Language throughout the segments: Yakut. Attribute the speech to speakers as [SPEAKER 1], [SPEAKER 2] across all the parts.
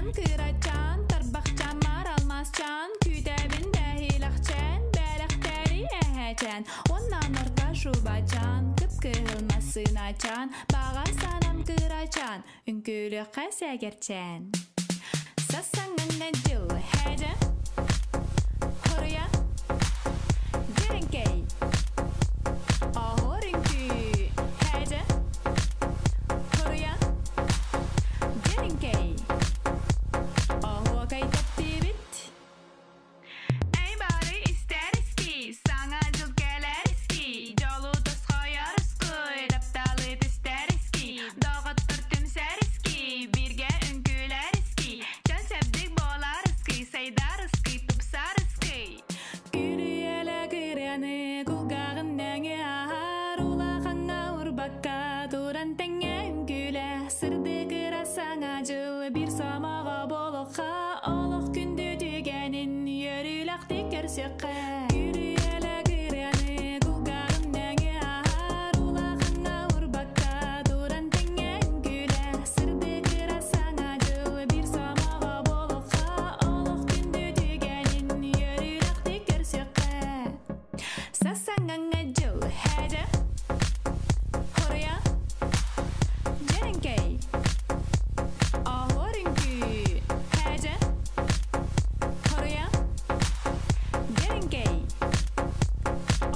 [SPEAKER 1] санам кырачаан, тарбахчаан маралмасчаан, күүтэбин бэһилэхчээн, бэлэхтэри эһэчээн, уонна норка шубачаан, кып-кыһыл массыыначаан, баҕа санам кырачаан, үҥкүүлүөххэ сэгэрчээн. Сассаҥҥа дьыл һээдьэ, хоруйа, дьэрэҥкэй, оһуор үҥкүү һээдьэ, хоруйа, дьэрэҥкэй, оһуокай тэптиибит. Эй бары истэриски, саҥа дьыл кэлэриски, дьолу тосхойорускуй, тапталы түстэриски, доҕоттор түмсэриски, бииргэ үҥкүүлэриски, дьон сэбдик буоларыскый, сайдарыскый, тупсарыскый. Күрүөлэ кырыаны кулгааҕын нөҥүө аһар, улахаҥҥа урбакка туран тэҥҥэ үҥкүүлэ, сырдык ыра саҥа дьыл биир сомоҕо буолуохха, олох күндү түгэнин үөрүүлэхтик көрсүөххэ. Күрүөлэ кырыаны кулгааҕын нөҥүө аһар, улахаҥҥа урбакка туран тэҥҥэ үҥкүүлэ, сырдык ыра саҥа дьыл биир сомоҕо буолуохха, олох күндү түгэнин үөрүүлэхтик көрсүөххэ. Сасаҥаҥа дьыл һээдьэ, хоруйа, дьэрэҥкэй, оһуор үҥкүү һээдьэ, хоруйа, дьэрэҥкэй,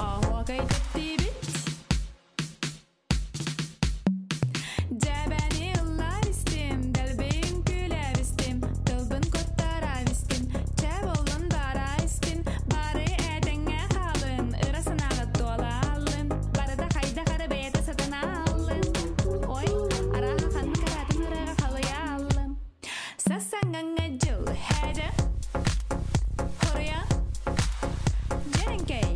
[SPEAKER 1] оһуокай тэптиибит. Дьэбэни ыллар истим, дэлбин күлэр истим, тылбын куттарар истим, чэ буоллун бара истин, бары этэҥҥэ хаалын, ыра санааҕыт туолааллын, барыта хайдах эрэ бэйэтэ сатанааллын. Ой, арааһа ханнык араатын ырыаҕа халыйааллым. Сасаҥаҥа дьыл һээдьэ, хоруйа, дьэрэҥкэй,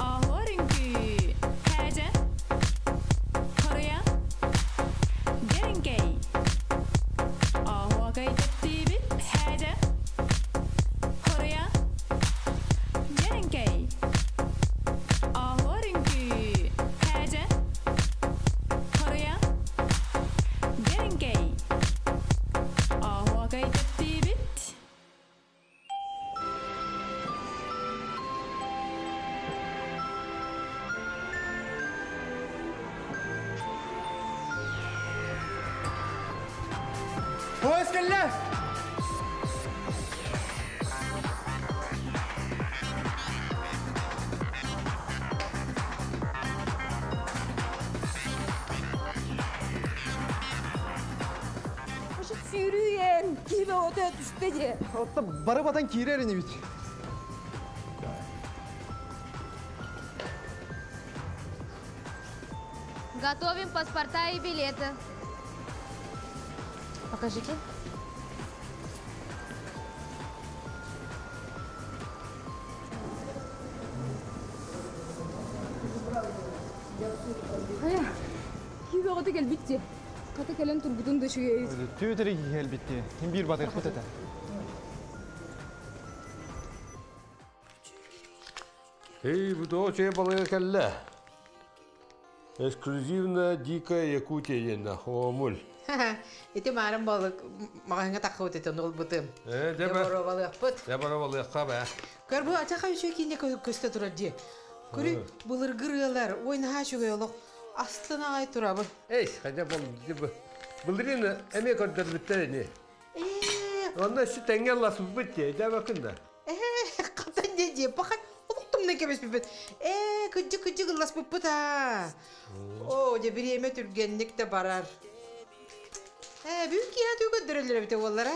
[SPEAKER 1] оһуор үҥкүү һээдьэ, хоруйа, дьэрэҥкэй, оһуокай тэптиибит һээдьэ, хоруйа, дьэрэҥкэй, оһуор үҥкүү һээдьэ, хоруйа, Дьэрэҥкэй! Оһуокай тэптиибит!
[SPEAKER 2] Поезд кэллэ!
[SPEAKER 3] Сүүрүйэн, киһи оҕото түстэ дии.
[SPEAKER 2] Отто бары батан киирэр инибит.
[SPEAKER 4] Готовим паспорта и билеты. Покажите.
[SPEAKER 3] Хайа, киһи бөҕөтө кэлбит дии. Хата кэлэн турбутун да үчүгэй.
[SPEAKER 2] Түөтэрэ кэлбит дии. Ким биир батыахпыт этэ.
[SPEAKER 5] Эй, бу тоҕо үчүгэй балыга кэллэ. Эксклюзивная дикая Якутия диэннэ, хоомуль.
[SPEAKER 6] Ити маарым балык маҕаһыҥҥа таххыбыт этэ, ону ылбытым.
[SPEAKER 5] Э, дьэ
[SPEAKER 6] Дьэ боруобалыахпыт.
[SPEAKER 5] Дьэ боруобалыахха бээ.
[SPEAKER 6] Көр бу ачаха үчүгэй киинэ көстө турар дии. Көрү былыргы ырыалар, ой наһаа үчүгэй олох астына аҕай турабын.
[SPEAKER 5] Эй, хайда бол былырыын эмиэ көрдөрбүттэр ини.
[SPEAKER 6] Ээ,
[SPEAKER 5] Онно өссө тэҥҥэ ылласпыппыт дии, өйдөөбөккүн да?
[SPEAKER 6] Ээ, хатан дии дии, пахан олохтумна кэбиспиппит. Ээ, кыдьык-кыдьык ылласпыппыт аа. Оо, дьэ бириэмэ түргэнник да барар. Ээ, бүгүн киэһэ тугу көрдөрөллөр эбитэ буоллара?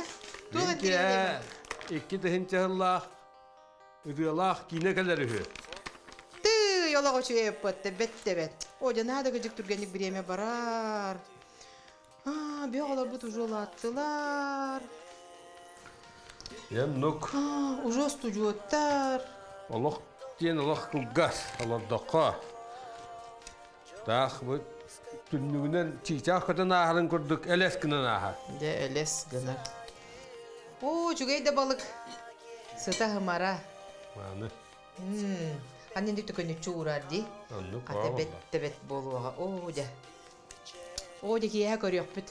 [SPEAKER 6] Туох
[SPEAKER 5] Бүгүн киэһэ 2 тыһыынча сыллаах ырыалаах киинэ кэлэр үһү.
[SPEAKER 6] Тыый, олох үчүгэй эппэт, бэт да бэт. Оо, дьэ наада кыдьык түргэнник бириэмэ барар. Аа, бөх олорбут уже улааттылар.
[SPEAKER 5] Оннук.
[SPEAKER 6] Уже устудьуоттар.
[SPEAKER 5] Олох диэн олох кылгас олордоххо. Таах бу түннүгүнэн чыычаах көтөн ааһарын курдук элэс гынан ааһар.
[SPEAKER 6] Дьэ, элэс гынар. Оо, үчүгэй да балык. Сыта хымара.
[SPEAKER 5] Мааны.
[SPEAKER 6] Аны инник төкөнүччү уурар дии.
[SPEAKER 5] Оннук.
[SPEAKER 6] Хата бэт да бэт буолуоҕа. Оо, дьэ. Оо, дьэ киэһэ көрүөхпүт.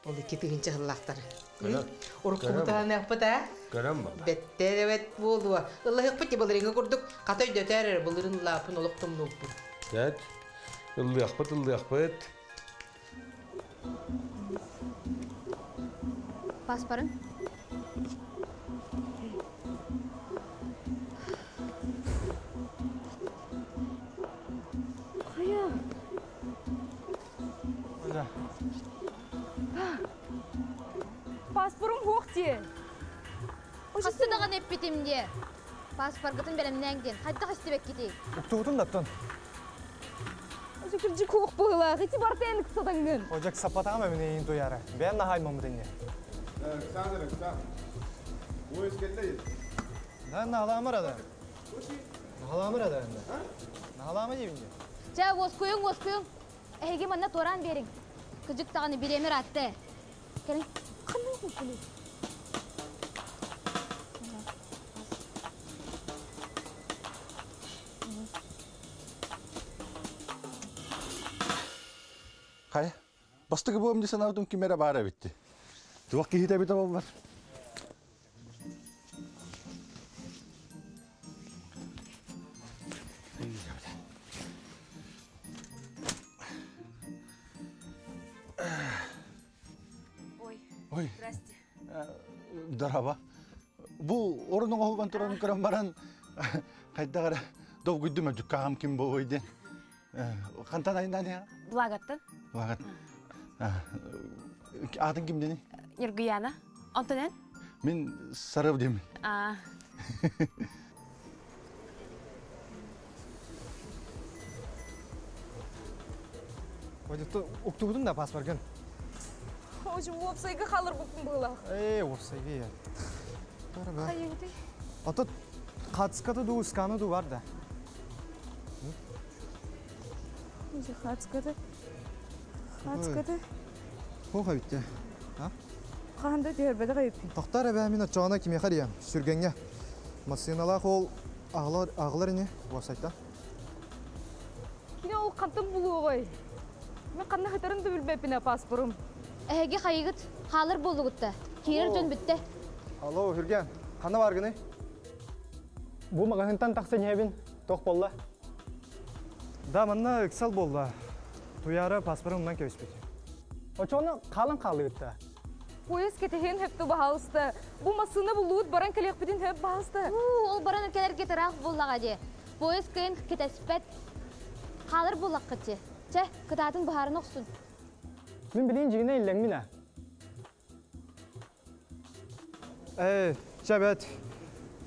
[SPEAKER 6] Ол 2000 сыллаахтар. Уруккубутаныахпыт аа?
[SPEAKER 5] Көрөн буолла.
[SPEAKER 6] Бэттэ бэт буолуо. Ыллаһыахпыт дии былырыыҥҥы курдук. Хата өйдөтөөр эрэ, былырыын ыллааппын олох тумнууппун.
[SPEAKER 5] Эт. Ыллыахпыт, ыллыахпыт.
[SPEAKER 4] Паспорын?
[SPEAKER 3] Хайа? Паспорум суох дии.
[SPEAKER 4] Хаста даҕаны эппитим дии. Паспоргытын бэлэмнээҥ диэн. Хайдах истибэккитий?
[SPEAKER 2] Уктубутун да оттон.
[SPEAKER 3] Ожо кырдьык суох быһыылаах. Ити барыта эн ыксатаҥҥын.
[SPEAKER 2] Ожо ыксаппатаҕым эмин эйиин туйаара. Бэйэм наһааймаммыт инньэ.
[SPEAKER 7] Александр, Александр. Поезд кэллэ.
[SPEAKER 2] Да, наһалаамар ада. Наһалаамар ада. Наһалаама диибин дии.
[SPEAKER 4] Чэ, уоскуйуҥ, уоскуйуҥ. Эһиги манна туораан биэриҥ. Кыдьык даҕаны бириэмэ ыраатта. Кэлин.
[SPEAKER 3] Ханна кэлин?
[SPEAKER 7] Хайа, бастакы буом дии санаабытым ким эрэ баар эбитти. Туох киһитэ эбитэ буоллар?
[SPEAKER 1] Ой,
[SPEAKER 7] Ой.
[SPEAKER 1] здрасте.
[SPEAKER 7] Дороба. Бу орун оҥоһуллан туран көрөн баран хайдах эрэ долгуйдум дьуккаҕам ким буолуой диэн. Хантан айнаан иһэ?
[SPEAKER 1] Благаттан.
[SPEAKER 7] Благат. Аатын ким диний?
[SPEAKER 1] Ньургуяна. Онтон эн?
[SPEAKER 7] Мин Сарып деймин.
[SPEAKER 1] А.
[SPEAKER 2] Уктубутун да паспоргын.
[SPEAKER 3] Ожо уопсайга хаалар буппун быһыылаах.
[SPEAKER 2] Ээ, уопсайга я.
[SPEAKER 3] Хайыгыты?
[SPEAKER 2] Ото хацкаты ду, сканы ду бар да.
[SPEAKER 3] Ожо хацкаты. Хацкаты.
[SPEAKER 2] Хоха битте. А?
[SPEAKER 3] Хаһан да түһэрбэтэх эбиппин.
[SPEAKER 2] Тохтар эбээ мин оччоҕуна кимиэхэ диэм, сүргэҥҥэ. Массыыналаах ол аҕалар, аҕалар ини, уопсайтан.
[SPEAKER 3] Кини ол хантан булуоҕай? Мин ханна сытарын да билбэппин ээ паспорум.
[SPEAKER 4] Эһиги хайыгыт, хаалар буоллугут да. Киирэр дьон бүттэ.
[SPEAKER 2] Алло, Хүргэн, ханна бааргыный?
[SPEAKER 8] Бу маҕаһыынтан тахсан иһэбин. Туох буолла?
[SPEAKER 2] Да, манна ыксал буолла. Туйаара паспорын умнан кэбиспит.
[SPEAKER 8] Очоҕуна хаалан хаалыгыт да.
[SPEAKER 3] Поезд кэтэһиэн сөп да баһаалыста. Бу массыына буллугут баран кэлиэхпитин сөп баһаалыста.
[SPEAKER 4] Уу, ол баран кэлэргэ ыраах буоллаҕа дии. Поезд кыайан кэтэспэт. Хаалар буоллаххыт дии. Чэ, кытаатын быһаарына охсун.
[SPEAKER 8] Мин билигин дьиҥинэ иллэҥмин ээ.
[SPEAKER 2] Ээ, чэ бэт.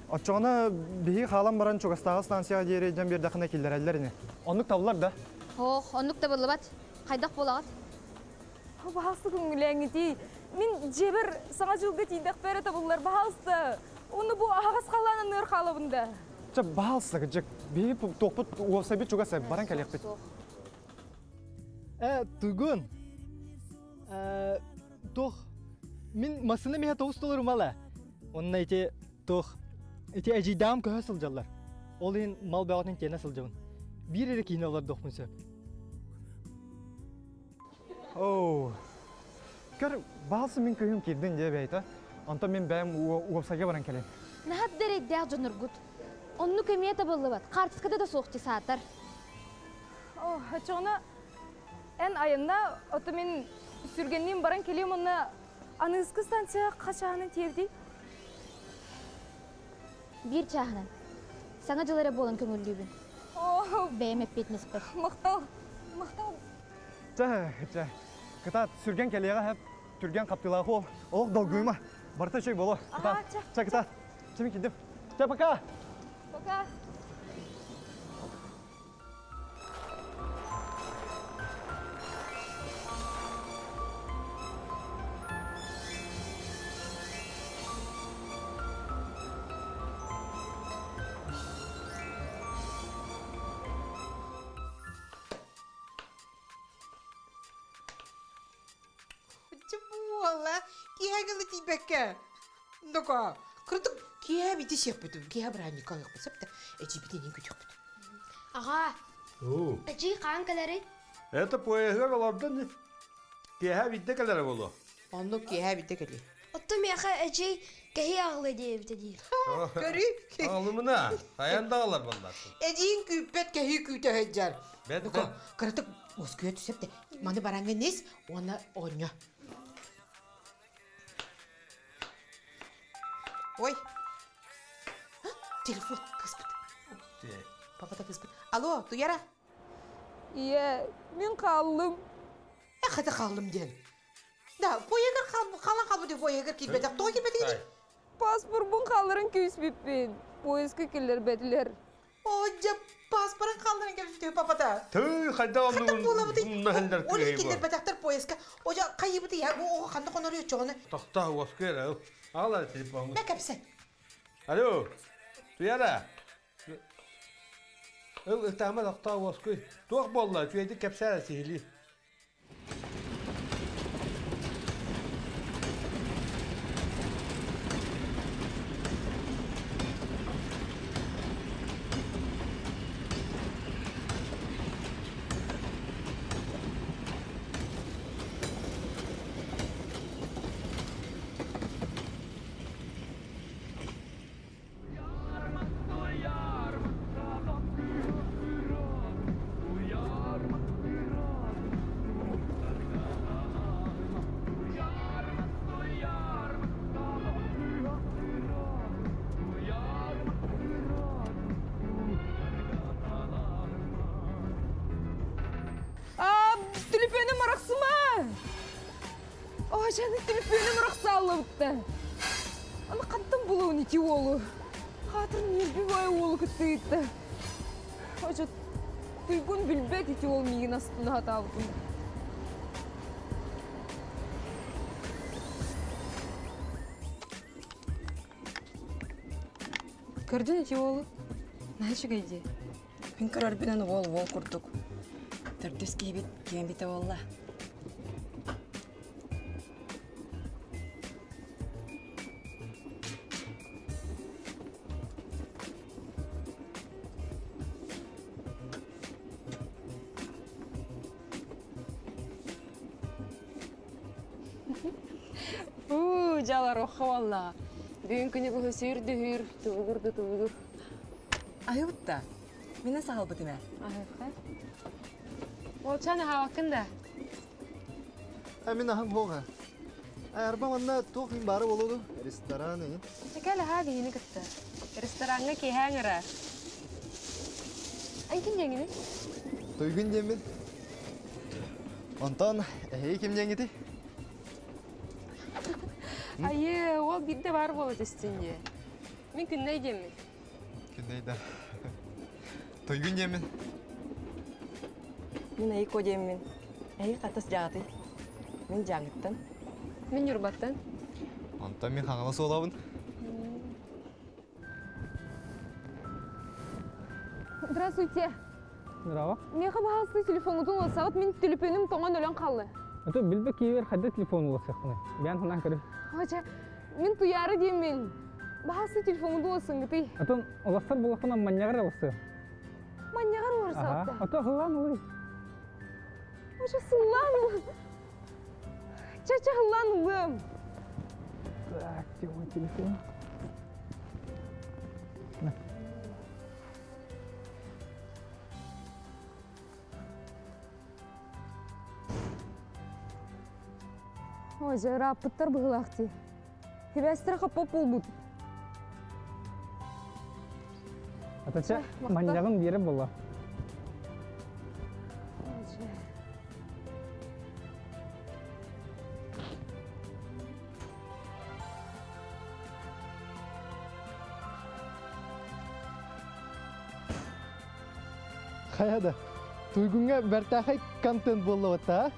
[SPEAKER 2] Оччоҕуна биһиги хаалан баран чугастааҕы станцияҕа диэри дьон биэрдэххинэ киллэрэллэр ини.
[SPEAKER 8] Оннук табыллар да?
[SPEAKER 4] Ох, оннук табыллыбат. Хайдах буолаҕыт?
[SPEAKER 3] Баһаалыста көҥүлээҥҥитий. Мин дьиэбэр Саҥа дьылга тиийдэхпэр эрэ табыллар, баһаалыста. Уонна бу аһаҕас халлаан анныгар хаалабын да.
[SPEAKER 2] Чэ, баһаалыста, кырдьык. Биһиги туохпут уопсайбыт чугас баран кэлиэхпит.
[SPEAKER 8] Э, тугун? Э, туох? Мин массыына миһэ тоҕус толорум ала. Онно ити туох? Ити эдьиийдээҕим көһө сылдьаллар. Ол иһин мал бөҕөтүн тиэнэ сылдьабын. Биир эрэ киинэ олордуохпун сөп.
[SPEAKER 2] Оо. Көр, баалсы мин кыыһым киирдин дии бэйэтэ. Онтон мин бэйэм уопсайга баран кэлин.
[SPEAKER 4] Наһат да эрэйдээх дьонургут. Оннук эмиэ табыллыбат. Хаартыскада да суох дии саатар.
[SPEAKER 3] О, оччоҕуна эн айанна, ото мин сүргэнниин баран кэлиэм уонна аныгыскы станция хас чааһынан тиэрдий?
[SPEAKER 4] Биир чааһынан. Саҥа дьыл эрэ буолан көҥүллүүбүн.
[SPEAKER 3] Оо,
[SPEAKER 4] Бэйэм эппиэтинэспэр.
[SPEAKER 3] Махтал, махтал.
[SPEAKER 2] Чэ, чэ. Кытаат, сүргэн кэлиэҕэ хэп. Түргэн хаптыылаах уол. Олох долгуйума. Барыта үчүгэй буолуо. Кытаат.
[SPEAKER 3] чэ.
[SPEAKER 2] Чэ, кытаат. Чэ, мин киирдим. Чэ, пока!
[SPEAKER 3] Пока.
[SPEAKER 6] Чэ буола, киэһэ гылы тиийбэккэ. Дока, кырдык киэһэ бити сиэхпит, киэһэ бырааһынньыкка ылыахпыт сөп да, эдьиийбит иниин күтүөхпүт.
[SPEAKER 4] Аҕаа, эдьиий хаан кэлэрий?
[SPEAKER 5] Это поеһыгар олордон киэһэ биирдэ кэлэрэ буолуо.
[SPEAKER 6] Оннук киэһэ биирдэ кэлиэ.
[SPEAKER 9] Оттон миэхэ эдьиий кэһии аҕалыа диэбитэ дии.
[SPEAKER 6] Көрүй.
[SPEAKER 5] Аҕалымына, хайан да аҕалар буоллаатын.
[SPEAKER 6] Эдьиийин күүппэт кэһии күүтэ сылдьар.
[SPEAKER 5] Бэт
[SPEAKER 6] Бука, кыратык уоскуйа түсэп да, маны бараҥҥын ис уонна оонньо. Ой, телефон кыыспыт. Папата кыыспыт. Алло, Туяра.
[SPEAKER 3] Ийэ, мин хааллым.
[SPEAKER 6] Э, хата хааллым диэн. Да, фойегар хаалан хаалбыт фойегар киирбэтэх. Тоҕо киирбэтигин?
[SPEAKER 3] Паспорбун хаалларан күүспүппүн. Поездка киллэрбэтилэр.
[SPEAKER 6] О, дьэ, паспорын хаалларан кэбиспитэ папата.
[SPEAKER 5] Тыы, хайда
[SPEAKER 6] Хата буолабытый?
[SPEAKER 5] оннугун
[SPEAKER 6] Ол киллэрбэтэхтэр поездка. О, дьэ, хайыбыты я, бу оҕо ханна хонору чоҕуна.
[SPEAKER 5] Тохтоо, уоскуй эрэ. Аҕалар телефоҥҥун.
[SPEAKER 6] Мэ кэпсэ.
[SPEAKER 5] Алло, Туяра. Ыл, ытаама тохтоо уоскуй. Туох буолла? Үчүгэйдик кэпсээ сиһилии.
[SPEAKER 3] А, түлүпүөнүм арахсыма! О, жаны түлүпүөнүм арахсааллыбытта. Аны хантан булуун ити уолу? Хаатыр ньирби бай уолу кыттыытта. Ожо туйгун билбэт ити уол миигин астына хатаабытын.
[SPEAKER 10] Көрдүн ити уолу? Наһаа үчүгэй дии. Мин көрөрбүнэн уол-уол курдук. Төрдүс киһибит киэн битэ буолла.
[SPEAKER 11] Уу, дьалар охха буолла. Бүгүн күнү быһа сүүрдүһүүр, тубугур да тубугур.
[SPEAKER 10] Аһыбытта. Мине саһалбытым ээ.
[SPEAKER 11] Аһыхха. Уолчаан аһаабаккын да?
[SPEAKER 2] Мин аһым хоға. Арба манна туох мин бары болуду? Ресторан эҥин.
[SPEAKER 11] Кэл аһаа биһини кытта. Рестораҥҥа киэһэ ыҥырар. Эн ким диэҥиний?
[SPEAKER 2] Туйгун диэммин. Онтон эһиги ким диэҥҥитий?
[SPEAKER 11] Айыы, ол биирдэ баар буола түстүн дии. Мин Күннэй диэммин.
[SPEAKER 2] Күннэй да. Туйгун диэммин.
[SPEAKER 10] Мин Айко диэммин. Эһи хатас дьаҕатый. Мин Дьааҥыттан.
[SPEAKER 11] Мин Ньурбаттан.
[SPEAKER 2] Онтон мин Хаҥалас уолабын.
[SPEAKER 3] Здравствуйте.
[SPEAKER 12] Здраво.
[SPEAKER 3] Миэхэ баһаалыста телефоҥҥутун уларсаҕыт, мин төлөпүөнүм тоҥон өлөн хаалла.
[SPEAKER 12] Это билбэ киевер хайда телефон уларсыахпыный? Бэйэн санаан көрү.
[SPEAKER 3] Оча, мин Туйаара диэммин. Баһаалыста телефоҥҥутун уларсыҥҥытый.
[SPEAKER 12] Атын уларсар буоллаххына манньаҕар уларсыа.
[SPEAKER 3] Манньаҕар уларсаҕыт
[SPEAKER 12] Ага. Ото сыллаан ылый.
[SPEAKER 3] Оча сыллаан ыл. Ча-ча ыллаан ылыам.
[SPEAKER 12] Так, где мой телефон? На.
[SPEAKER 3] Ой, ырааппыттар быһыылаах дии. Сибээстэрэ хаппап буолбут.
[SPEAKER 12] Атача манньаҕын биэрэ буолла.
[SPEAKER 2] Хайа да, Туйгунга бэртээхэй контент буолла а?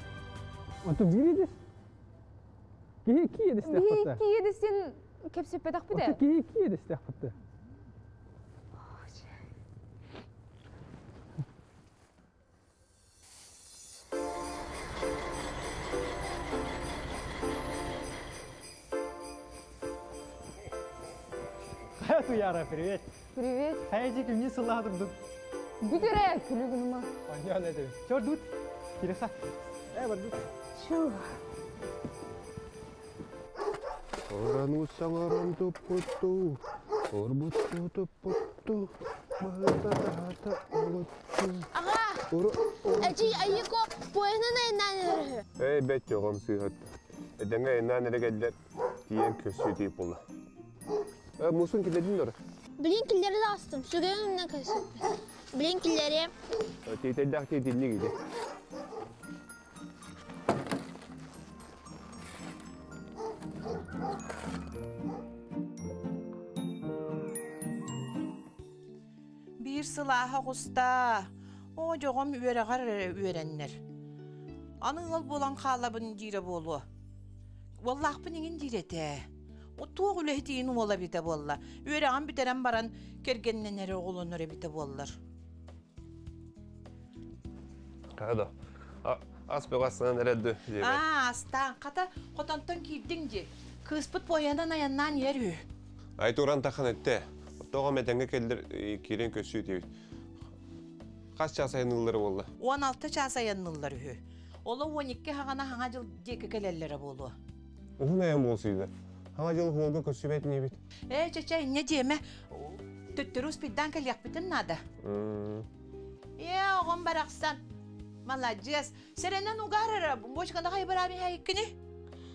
[SPEAKER 12] Ото биир едис. Киһи икки едистээх
[SPEAKER 3] Биһи икки едистен кэпсэппэтэхпит
[SPEAKER 12] ээ. Киһи икки едистээх
[SPEAKER 2] Хайа Туяра, привет.
[SPEAKER 3] Привет.
[SPEAKER 2] Хайа дик эмне сыллаха турдук?
[SPEAKER 3] Бүт эрэ, күлүгүнүма.
[SPEAKER 2] Оньон этим. Чор дут. Киреса. Э, бардут.
[SPEAKER 3] Чу.
[SPEAKER 13] Орану саҥаран туппуттуу, орбуттуу туппуттуу, баһыта-таһата олуттуу.
[SPEAKER 4] Аҕа! Эчий Айыко поеһынан айаннаан эрэр үһү.
[SPEAKER 13] Эй, бэт дьоҕом сыыһат. Эдэҥҥэ айаннаан эрэ кэллэр, тиийэн көссүү тиийип буолла. Мусун киллэрдин дора?
[SPEAKER 4] Билин киллэри астым, сүгэйин умнан кэсиппит. Билин киллэриэм.
[SPEAKER 13] Тиэтэйдээх тиэтинник иде.
[SPEAKER 6] Биир сылааһа оҕуста. Оо, дьоҕом үөрэҕэр эрэ үөрэннэр. Аны ыал буолан хаалабын диирэ буолуо. Уоллаахпын иҥин диир этэ. Туох үлэһитиин уола эбитэ буолла. Үөрэҕин бүтэрэн баран кэргэннэнэрэ оҕолонор эбитэ буоллар.
[SPEAKER 13] Хада. Ас бөҕө астанан эрэ
[SPEAKER 6] Аа, астаан. Хата, хотонтон киирдиҥ дии. Кыыспыт буойанан айаннаан иһэр үһү.
[SPEAKER 13] Ай туран тахан этте. Тоҕо мэтэҥҥэ кэллэр киирэн көссүү диэбит. Хас чаас айанныыллара буолла?
[SPEAKER 6] 16 чаас айанныыллар үһү. Оло 12 хаҕана хаҥа дьыл диэки кэлэллэрэ буолуо.
[SPEAKER 13] Уһун айан буолсуйда. Хаҥа дьыл хуолга көссүбэт инибит.
[SPEAKER 6] Ээ, чэ-чэ, инньэ диэмэ. Төттөрү успейдаан кэлиэхпитин наада. Ээ, оҕом барахсан. Маладьыас. Сэрэнэн угаар эрэ, бочканы хайбараам иһэйиккини.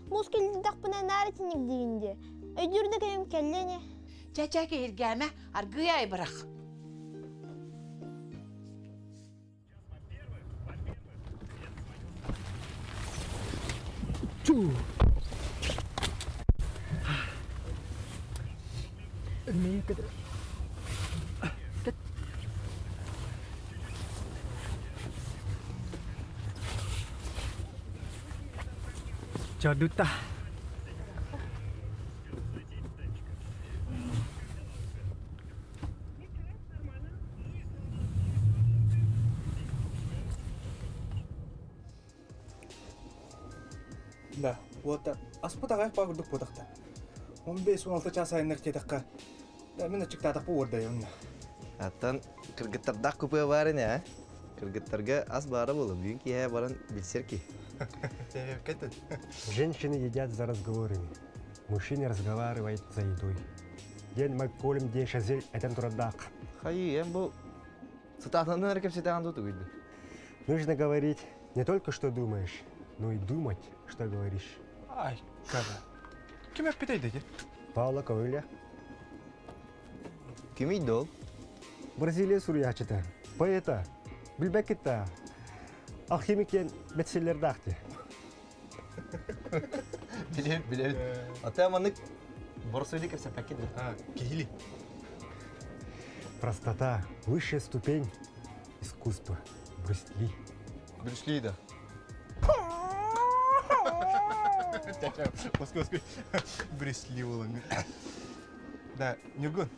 [SPEAKER 4] Муус кэллэхпинэ наар итинник диигин дии. Өйдүүр да кэмим кэллэ ини.
[SPEAKER 6] Чэ-чэ, киһиргээмэ, аргыый айбырах.
[SPEAKER 8] Чу! Мин Чордутта.
[SPEAKER 14] Да, вот аспыт аҕай па курдук буотахта. 15-16 час айаннар диэтэххэ, да мин аччыктаатахпы уордайым.
[SPEAKER 15] Аттан кыргыттардаах купе баар ини, а? Кыргыттарга ас баара буолла, бүгүн киэһэ баран билсэр ки.
[SPEAKER 16] Женщины едят за разговорами, мужчины разговаривают за едой. Диэн Макколем де Шазель этэн турардаах.
[SPEAKER 15] Хайы, эн бу сытаатаннан эрэ кэпсэтэҕин дуу тугуйду?
[SPEAKER 16] Нужно говорить не только что думаешь, но и думать, что говоришь.
[SPEAKER 14] Ай, када. Ким эппитэй дети?
[SPEAKER 16] Пауло Коэльо.
[SPEAKER 15] Кимий дол?
[SPEAKER 16] Бразилия суруйааччыта, поэта, билбэккит да, алхимик диэн бэтсэллэрдаах дии.
[SPEAKER 15] Билэбит, билэбит. Ата маннык боросуйду кэпсэппэккин
[SPEAKER 14] да? Киһили.
[SPEAKER 16] Простота – высшая ступень искусства. Брюс Ли.
[SPEAKER 15] Брюс Ли да.
[SPEAKER 14] Москва, Москва. Брюс Ли буолан. Да, Ньургун.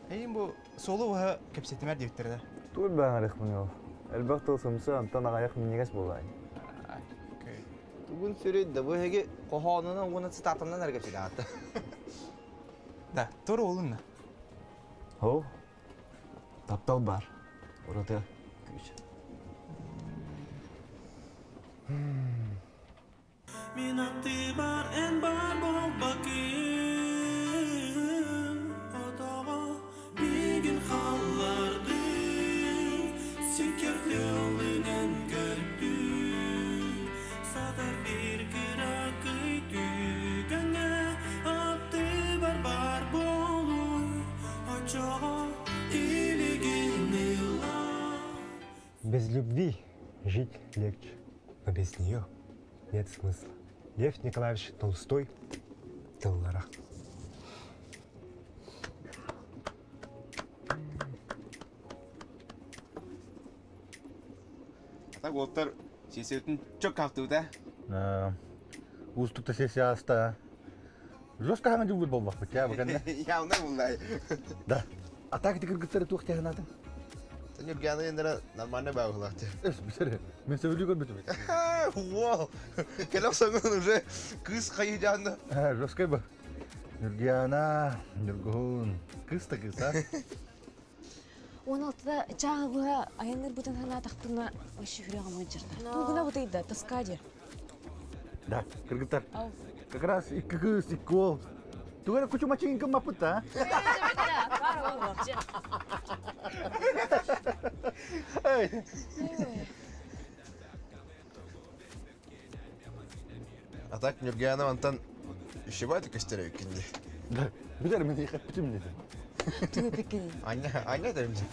[SPEAKER 14] Эйин бу суолу быһа кэпсэтимэр диэбиттэрэ да.
[SPEAKER 17] Тугу баҕарыахпын ол. Элбэх тыл сымса, онтон аҕайах минньигэс буолаай.
[SPEAKER 15] Тугун сүрүй да бу эһиги хоһоонунан уонна цитатанан эрэ кэпсэтэҕит.
[SPEAKER 14] Да, тур уолунна.
[SPEAKER 17] Ол таптал бар. Ураты күүс.
[SPEAKER 18] Мин аттыбар эн бар буолбаккын Отоҕо миигин халлардыҥ Сиккэр тыалынан көттүм Сатар биир кыракый түгэҥҥэ Аттыбар бар буолуй Оччоҕо илигин ыла
[SPEAKER 16] Без любви жить легче, но без нее нет смысла. Лев Николаевич Толстой тыллара.
[SPEAKER 19] Так уолтар сессиятын чөк хаптыбыта.
[SPEAKER 7] Уустукта сессия ааста. Жестко хаҥа дьылбыт буолбахпыт я баканна.
[SPEAKER 19] Явно буллай.
[SPEAKER 7] Да. А так ити кыргыттары туох тиһанаатын?
[SPEAKER 15] Нюрганы ендера нормально баҕылаахты.
[SPEAKER 7] Эс бүтэр. Мен сөбүлүү көрбүтүм.
[SPEAKER 15] Вау! Кэлеп саҥын уже кыыс хайыжаанна.
[SPEAKER 7] Жесткой ба. Нюргиана, Нюргун. Кыыс та кыыс, а?
[SPEAKER 11] 16-да чааһы быһа айаннырбытын санаатахпына вообще сүрэҕим ыалдьарда. Тугуна бытыйда, тоска дии.
[SPEAKER 7] Да, кыргыттар. Как раз икки кыыс, икки уол. Тугу эрэ кучумачыгын гыммаппыт да? Эй!
[SPEAKER 19] А так Нюргяна мантан ишибать көстөр эбиккин
[SPEAKER 7] Да, билер мен ихэппитим деді.
[SPEAKER 10] Тугу пиккин.
[SPEAKER 19] Аня, Аня да билер.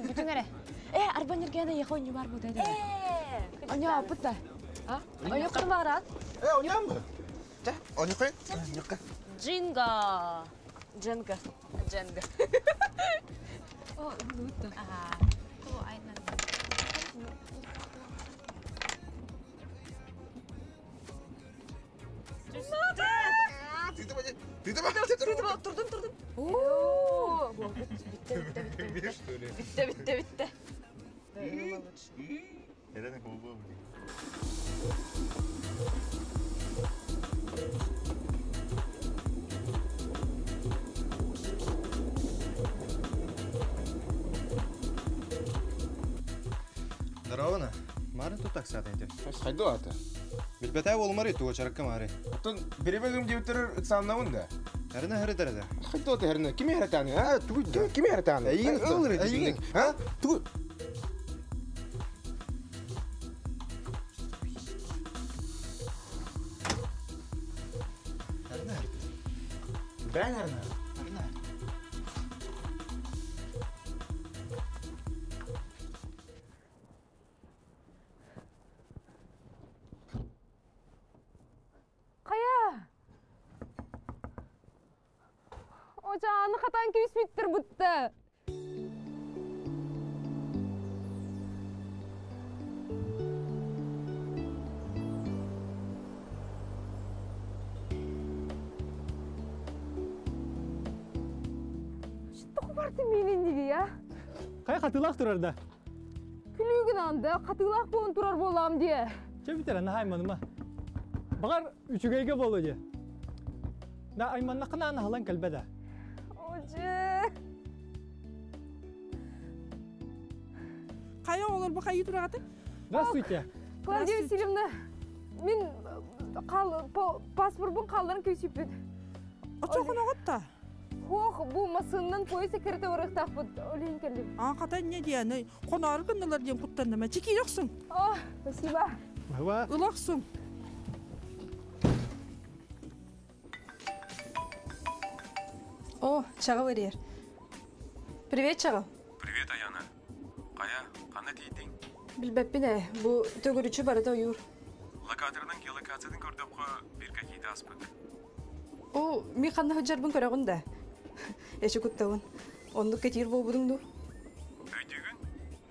[SPEAKER 4] Бүтүн эрэ.
[SPEAKER 11] Э, арба Нюргяна яха ойню бар бу деді.
[SPEAKER 3] Оня апыт да.
[SPEAKER 11] А? Ойню кыр барат.
[SPEAKER 7] Э, ойням бы?
[SPEAKER 19] Чэ, ойню кой? Нюрка.
[SPEAKER 4] Джинга.
[SPEAKER 10] Дженга.
[SPEAKER 11] Дженга.
[SPEAKER 3] О, лутто.
[SPEAKER 4] Ага.
[SPEAKER 3] Турдум, турдум. О, битте, битте, битте, битте. Битте, битте, битте.
[SPEAKER 7] Эрен болбу.
[SPEAKER 14] Здорово, Марын тут так сатайте.
[SPEAKER 19] Хайду ата.
[SPEAKER 14] Билбетэ болмары туга чаракка мары.
[SPEAKER 19] Оттон беребегим диптер ыксааннабын да.
[SPEAKER 14] Эрне хыры дәрәдә.
[SPEAKER 19] Хайду ата эрне. Кими хәрәтәне, а? Тугу кими хәрәтәне?
[SPEAKER 14] Эйин
[SPEAKER 19] ылыр
[SPEAKER 14] эйин.
[SPEAKER 19] А? Тугу Бән эрне.
[SPEAKER 3] Кая? Ожааны хатан күйіс бітті. Тоқ барды менен неге, я?
[SPEAKER 8] Кай хатылақ турар да.
[SPEAKER 3] Күлүгін анда, қатылақ болын турар болам де.
[SPEAKER 8] Че битер ана айманыма. Бағар үчүгейге болу де. На айманна кына ана халан кэлбэдэ.
[SPEAKER 3] Оже.
[SPEAKER 6] Кая олар бу кайы турагаты?
[SPEAKER 8] Здравствуйте.
[SPEAKER 3] Клавдия Васильевна, мен қал, паспортбун қалдырын күйсіппін.
[SPEAKER 6] Очоқын оғытта?
[SPEAKER 3] Хох, бу масыннан поезд кірті орықтақпыт, олейін келдім.
[SPEAKER 6] А, қата не дияны? Қонары гыннылар ден куттандыма. Чеки жоқсың.
[SPEAKER 3] О, спасибо.
[SPEAKER 8] Баба.
[SPEAKER 6] Ылақсың.
[SPEAKER 10] О, Чагыл эрер. Привет, Чагыл.
[SPEAKER 13] Привет, Аяна. Кая, кана тийтиң?
[SPEAKER 10] Билбеппин э, бу төгүрүчү барыта уюр.
[SPEAKER 13] Локатордон геолокациядын көрдөпкө бир какийди аспыт.
[SPEAKER 10] О, ми ханна хыджарбын көрөгүн да. Эши куттабын. Ондук кетир болбудуңду.
[SPEAKER 13] Өйдүгүн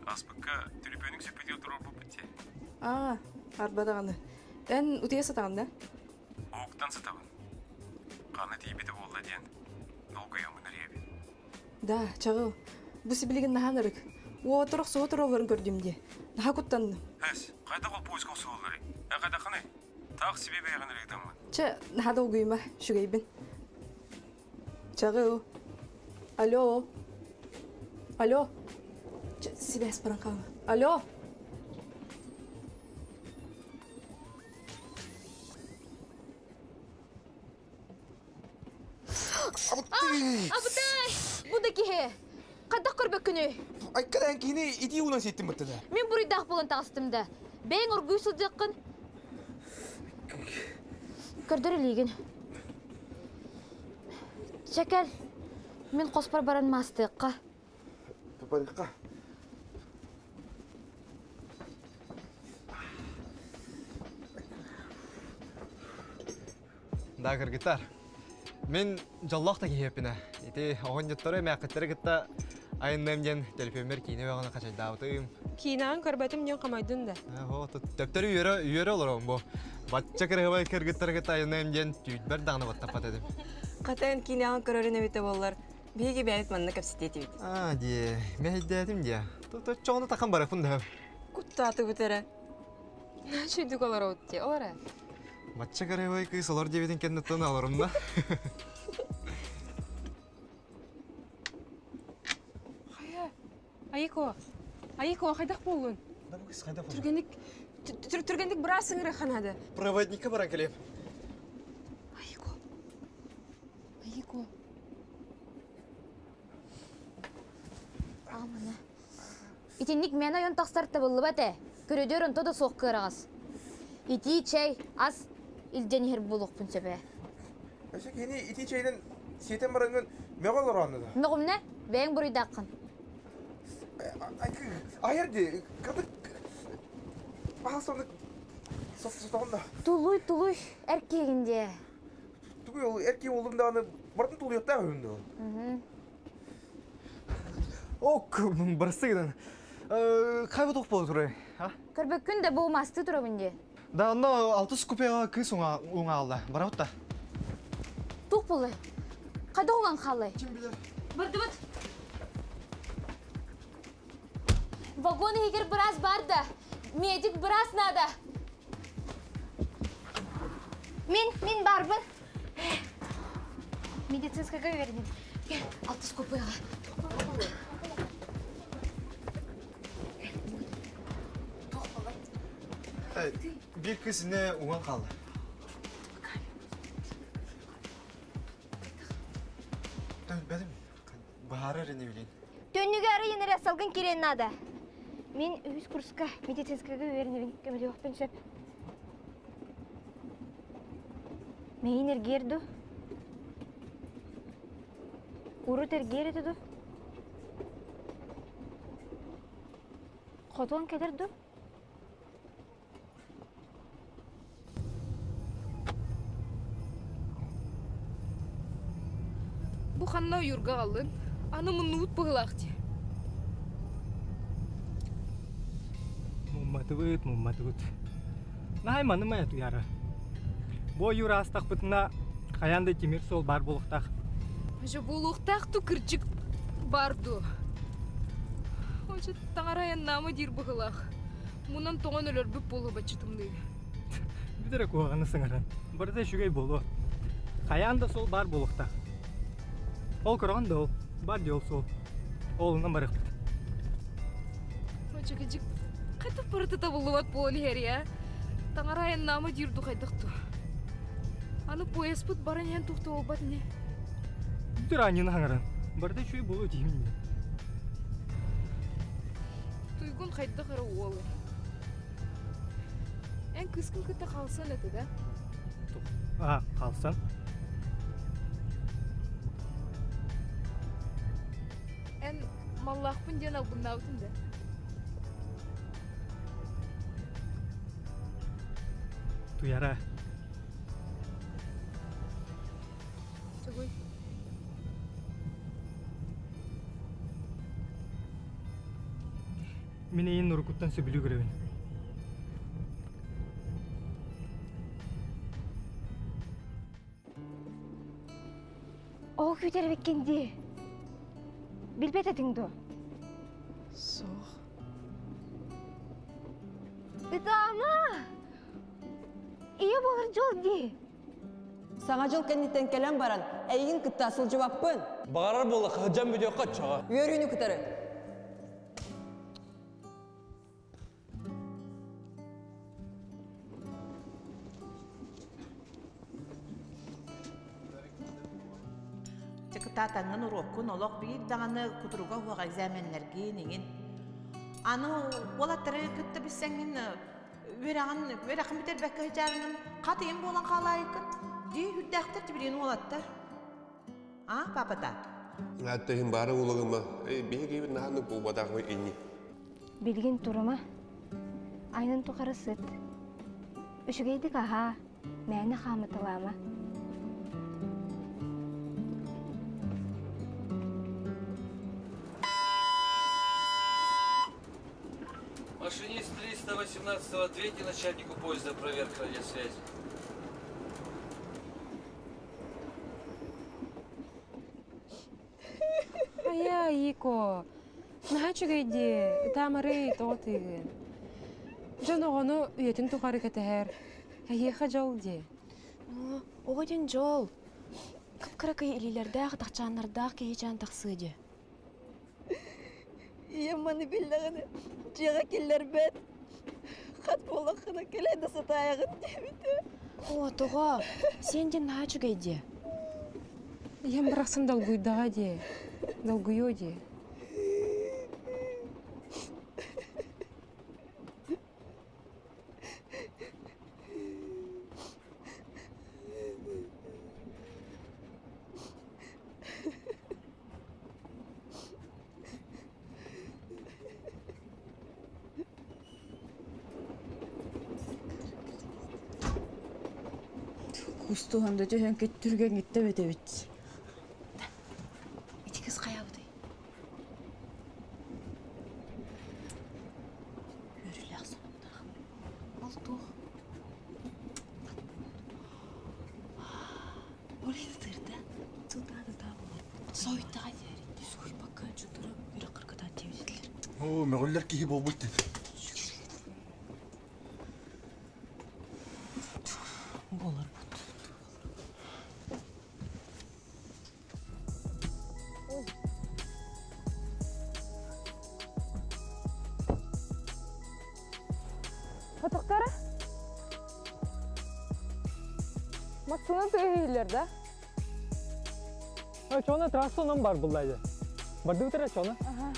[SPEAKER 13] аспыкка түлүпөнүң сүпүтү турur буппут.
[SPEAKER 10] А, арбадаганы. Эн утия сатаган да?
[SPEAKER 13] Ооктан сатабын. Кана тийбети болла диэн. Долгуямын эреби.
[SPEAKER 10] Да, Чагыл. Бу сибилигин нахан ырык. Уоторох суоторолорун көрдүм де. Наха куттандым.
[SPEAKER 13] Хэс, кайда кол поезд косуулары? Э кайда каны? Так себе бэйгэн эрегдаммын.
[SPEAKER 10] Чэ, наха долгуйма, шүгейбин. Чагыл. Алло. Алло. Чэ, сибээс баран калма. Алло.
[SPEAKER 4] Абытай, бу да киһи. Қадақ көрбөк күнү.
[SPEAKER 19] Айкадан кини ити унан сеттим бытты да.
[SPEAKER 4] Мен буруйдаах болон тағыстым да. Бэйң ургуй сылдьыккын. Көрдөр илиигин. Чекел, мен қоспар баран мастыққа.
[SPEAKER 19] Барыкка.
[SPEAKER 14] Да, кыргыттар. Мен жоллох та киһиэппинэ. Ити оҕонньоттору эмээххиттери кытта айынныам диэн төлөпүөммэр киинэ бөҕөнү хачайдаабытым.
[SPEAKER 11] Киинаған көрбәтім нен қамайдын да.
[SPEAKER 14] О, төптөрү үөрэ үөрэ олоробун бу. Бачча кырыһыбай кыргыттары кытта айынныам диэн түүтбэр даҕаны баттаппат этим.
[SPEAKER 10] Катайын киинаған көрөрүн эбите боллар. Биһиги бэйэбит манна кэпсэтиэтибит.
[SPEAKER 14] А, дии, мэһэйдээтим дии. Чоҕуну тахан барыппын да.
[SPEAKER 10] Куттааты бүтере.
[SPEAKER 11] Начуйдук олар отти, олар.
[SPEAKER 14] Бачча кырыһыбай кыыс олор диэбитин кэнниттэн олорум да.
[SPEAKER 11] Хая. Айко. Айко, хайдах болун. Түргендик түргендик бираз сыңыры ханады.
[SPEAKER 14] Проводникка баран келем.
[SPEAKER 11] Ку.
[SPEAKER 4] Аҕамана. Итинник мээнэ ойон тахсар табыллыбат ээ. Көрүдүөр онто да суох кыараҕас. Итии чэй, ас илдьэн иһэр буолуохпун сөп ээ.
[SPEAKER 20] Өссө кини итии чэйинэн сиэтэн бараҥҥын мөҕө олороонну да.
[SPEAKER 4] Мөҕүмнэ, бэйэҥ буруйдааххын.
[SPEAKER 20] Айар дии, кырдык паһассаны сотоҕун да.
[SPEAKER 4] Тулуй, тулуй, эр киһигин дии.
[SPEAKER 20] Тугуй ол эр киһи буоллум даҕаны барытын тулуйуохтаах үһүн дуо?
[SPEAKER 14] Ок, бырастыы гынан. Хайба туох буола турай, а?
[SPEAKER 4] Көрбөккүн да бу мастыы турабын дии.
[SPEAKER 14] Да, онно алтыс купеҕа кыыс уҥаалла. Барабыт да.
[SPEAKER 4] Туох буоллай? Хайдах уҥан хааллай? Ким билэр? Бардыбыт. Вагон иһигэр быраас баар да? Медик быраас наада. Мин, мин баарбын. Медицинскайга үөрэним. Алтыс купеҕа.
[SPEAKER 14] Биир кыыс инне уҥан хаалла. Бәдим, баһаарар ини билин.
[SPEAKER 9] Түннүгү арыйын эрэ салгын кириэн наада. Мин үһүс курска медицинскайга үөрэнэбин, көмөлөһүөхпүн сөп. Мэйин эргиэр ду? Урут эргиэр этэ ду? Хотуон кэлэр ду?
[SPEAKER 3] Бу ханна ойуурга аҕаллын? Аны муннубут быһыылаах дии.
[SPEAKER 12] Мумматыбыт, мумматыбыт. Наһай манымай атуйара. Бу ойуур аастахпытына хайаан да тимир суол баар буолуохтаах.
[SPEAKER 3] Дьэ буолуохтаах ту кырдьык баар дуо? Очо таҥара айаннаама диир быһыылаах. Мунан тоҥон өлөрбүт буолуо бачча тымныы.
[SPEAKER 12] Бүтэрэ эрэ куһаҕаны сыҥаран. Барыта үчүгэй буолуо. Хайаан да суол баар буолуохтаах. Ол көрөҕүн да ол. Бар дии ол суол. Олунан барыахпыт.
[SPEAKER 3] Очо кыдьык хайдах барыта табыллыбат буолан иһэр я. Таҥара айаннаама диир ду хайдах ту. Аны поезпыт баран иһэн туох да буолбат ини.
[SPEAKER 12] Бүтэр аанньыны хаҥаран. Барыта үчүгэй буолуо тиһим
[SPEAKER 3] Туйгун хайдах эрэ уол. Эн кыыскын кытта хаалсан этэ да?
[SPEAKER 12] Аа, хаалсан.
[SPEAKER 3] Эн маллаахпын диэн албыннаабытын да?
[SPEAKER 12] Туяра.
[SPEAKER 3] Тугуй?
[SPEAKER 12] Мин эйин уруккуттан сөбүлүү көрөбүн.
[SPEAKER 9] Оо күүтэр эбиккин дии. Билбэт этиҥ дуо?
[SPEAKER 10] Суох.
[SPEAKER 9] Ытаама! Ийэ буолар дьол дии.
[SPEAKER 10] Саҥа дьыл кэнниттэн кэлэн баран, эйигин кытта сылдьыбаппын.
[SPEAKER 21] Баҕарар буоллахха, сылдьан бүтүөххэ оччоҕо.
[SPEAKER 10] Үөрүүнү кытары.
[SPEAKER 6] Кытаатаҥҥын уруоккун олох биир даҕаны кутуруга уһуох экзаменнэргин иҥин. Аны уолаттары кытта билсэҥҥин үөрэҕин үөрэххин бүтэрбэккэ сылдьаарыҥын хат ийэм буолан хаалаайыккын дии үрдээхтэр тибилиин уолаттар. А, папата?
[SPEAKER 13] Аттыһын баары улыгыма. Биһиги наһаны буолбатах инни.
[SPEAKER 9] Билигин турума. Айнын тухары сыт. Үчүгэйдик аһаа, мээнэ хаамыталаама.
[SPEAKER 22] Машинист 318-го ответьте начальнику поезда проверка радиосвязи.
[SPEAKER 11] Хайа, Ико, наһаа үчүгэй дии, ытаамарый, тоҕо тыыгын? Дьон оҕону үйэтин тухары кэтэһэр. Эһиэхэ дьол дии.
[SPEAKER 10] Оҕо диэн дьол. Кып-кыракый илиилэрдээх, атахчааннардаах киһичээн тахсыа дии.
[SPEAKER 23] Ийэм маны биллэҕинэ дьиэҕэ киллэрбэт. Хат буоллаххына кэлэн да сатаайаҕын диэбитэ.
[SPEAKER 10] Оо, тоҕо? Сиэн диэн наһаа үчүгэй дии.
[SPEAKER 11] Ийэм барахсан долгуйдаҕа дии. Долгуйуо дии.
[SPEAKER 10] Кустуһан да түһэн түргэн иттебит эбит.
[SPEAKER 4] Ити кыз хайабытай? Өрүлээх сонуннаах. Ол туох? Ол тырда. Тутаа болар. Сойттаға диэри. Сойбакка жутура үрэ кыргыта диэбитилер.
[SPEAKER 7] О, мөҕүллэр киһи буолбут дед.
[SPEAKER 10] Болар бут.
[SPEAKER 3] Хотоктара? Массыына тыаһыыллар да?
[SPEAKER 12] Чона трасса онон бар буллайды. Барды битер чона.
[SPEAKER 3] Ага.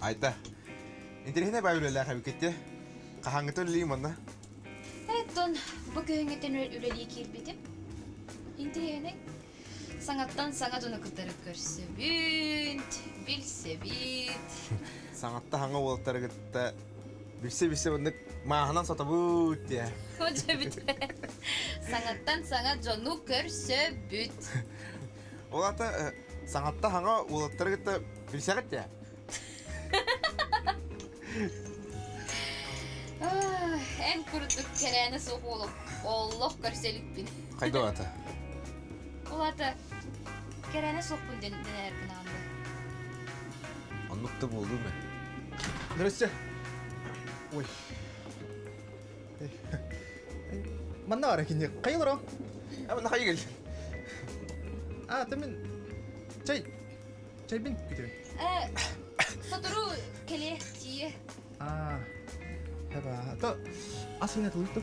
[SPEAKER 20] Айта. Интересне бай үлеләх әбикетте. Қахаңгытын үлелейм онна.
[SPEAKER 4] Эттон бу көһүҥҥүтэн үлэлии киирбитим. Интириэһинэй. Саҥаттан саҥа дьону кытары көрсөбүт, билсэбит.
[SPEAKER 20] Саҥатта хаҥа уолтарыгытта билсе-билсе бunduk maaһынан сотобут дия.
[SPEAKER 4] Хожа бүт. Саҥаттан саҥа дьону көрсөбүт.
[SPEAKER 20] Ол ата саҥатта хаҥа уолаттарыгытта билсэҕит дия.
[SPEAKER 4] Эн курдук кэрээнэ суох уолу олох көрсөлүкпүн.
[SPEAKER 20] Хайда ата?
[SPEAKER 4] Ол ата кэрээнэ суохпун ден дэнэрбин аанды.
[SPEAKER 20] Оннук да буолду ме. Здрасте. Ой.
[SPEAKER 14] Манна бар кине кайылыр
[SPEAKER 20] А манна хайы кел.
[SPEAKER 14] А, мен чай чайбин күтөбүн.
[SPEAKER 4] Сотору келе тие.
[SPEAKER 14] А, хаба. То асына тулутту.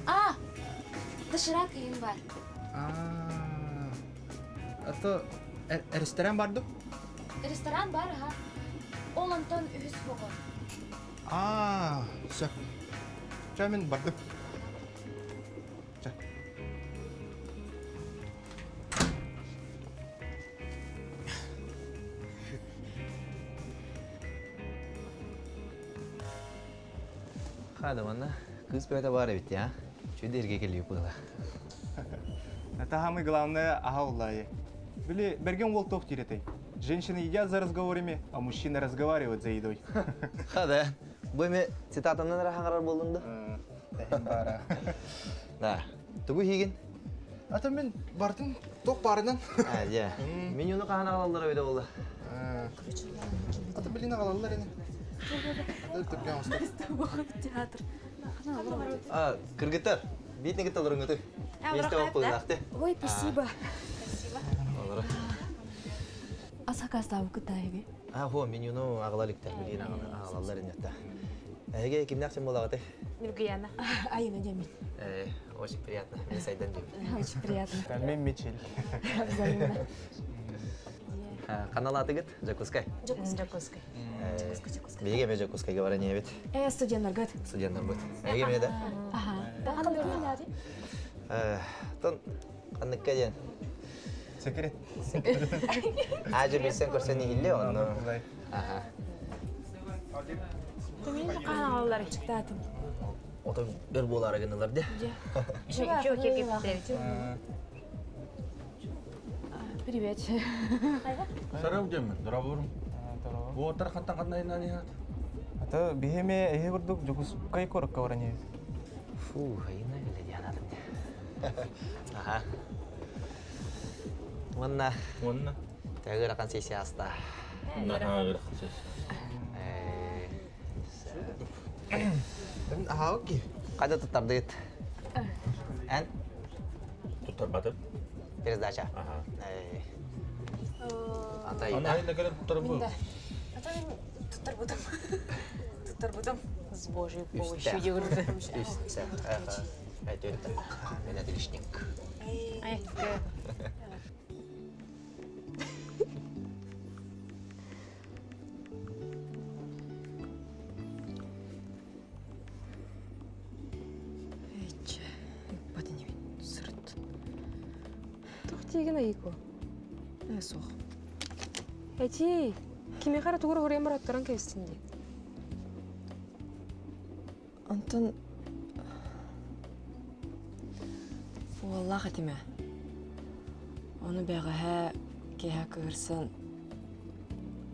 [SPEAKER 4] А, доширак иин бар.
[SPEAKER 14] А. А то ресторан барды?
[SPEAKER 4] Ресторан бар, ха. Ол онтон үһүс богон.
[SPEAKER 14] А, все. Чай мен бардым.
[SPEAKER 15] Хада манна кыз бөтө бар бит я. Чүдерге келип була.
[SPEAKER 14] Это самое главное, ага, Били, берген ол тоқ тиретай. Женщины едят за разговорами, а мужчины разговаривают за едой.
[SPEAKER 15] Хада, бу эме цитатамнан рахаңарар болдун
[SPEAKER 14] да?
[SPEAKER 15] Да. Тугу хигин?
[SPEAKER 14] Ата мен бардым тоқ барынан.
[SPEAKER 15] А, я. Менюны кахана алалар өйдө болду.
[SPEAKER 14] Ата билин алалар эне.
[SPEAKER 10] Театр.
[SPEAKER 15] А, кыргыттар, битне кытталар өңөтү. Месте алып койдук
[SPEAKER 9] Ой, спасибо.
[SPEAKER 15] Олар.
[SPEAKER 10] Асака ставы кытайби.
[SPEAKER 15] А, хо, менюну агалалыктар, билин агалалар инетта. Эге, кимнәк сен болагаты?
[SPEAKER 11] Нургияна.
[SPEAKER 10] Айна Демин.
[SPEAKER 15] Очень приятно. Мен Сайдан дейм.
[SPEAKER 10] Очень приятно.
[SPEAKER 14] Мен Мичел.
[SPEAKER 10] Взаимно.
[SPEAKER 15] Канал атыгыт, Жакускай.
[SPEAKER 11] Жакускай.
[SPEAKER 15] Беге ме Жакускай говорение бит.
[SPEAKER 10] Студенттар гыт.
[SPEAKER 15] Студенттар бит. Эге ме да?
[SPEAKER 10] Ага. Кандай көрүнөдү?
[SPEAKER 15] Тон канныкка ден.
[SPEAKER 14] Секрет.
[SPEAKER 15] Ажы билсен көрсен ихилли онну. Ага.
[SPEAKER 11] Мен каана алалар
[SPEAKER 10] Чыктатым.
[SPEAKER 15] Ото өр буолаары гыннылар де.
[SPEAKER 4] Чё, Сергей Петрович?
[SPEAKER 10] Привет.
[SPEAKER 7] Сарау демин, дорабурум. Уотар хаттан ханна инани хат.
[SPEAKER 20] Ата биһиме эһи курдук Дьокуускай куоракка баран иһэбит.
[SPEAKER 15] Фу, айына кэлэ дианатым. Аха. Уонна.
[SPEAKER 7] Уонна.
[SPEAKER 15] Тәгір ақан сессия аста.
[SPEAKER 7] Наһаа ыарахан сессия.
[SPEAKER 15] Аха, Қайда туттардыгыт? Эн?
[SPEAKER 7] Туттарбатым.
[SPEAKER 15] Пересдача.
[SPEAKER 7] Аха.
[SPEAKER 15] Ата
[SPEAKER 7] Ана айна кэлэн туттарбы.
[SPEAKER 10] Ата мен туттарбытым. Туттарбытым. С Божьей помощью дегурды.
[SPEAKER 15] Үстә. Аха. Әйтөттә. Мен отличник.
[SPEAKER 10] Ай, Эче, иппатынебин сырыт.
[SPEAKER 11] Тух тиген айыко.
[SPEAKER 10] Э, суох.
[SPEAKER 11] Эти, киме хара тугур хорем бараттаран кебистин ди.
[SPEAKER 10] Антон уоллаах этиме. Ону бэҕэһээ киэһэ кыырсан